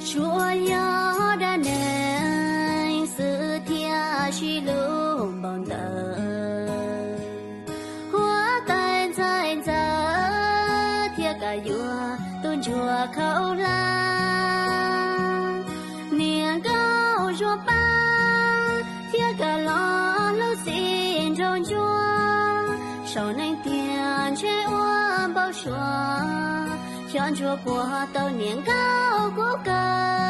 Tsuas yog dab neeg xwb thiaj sib hlub npaum ntawd. Huab tais ntxhais ntxawm thiaj kam yuav tus ntsuag khaub hlab. Niam nkauj zuag pab thiaj kam los hlub txij nraug ntsuag. Saum neeg tiag ntshe ua npau suav, xyov ntsuag puas tau niam nkauj kub kaw.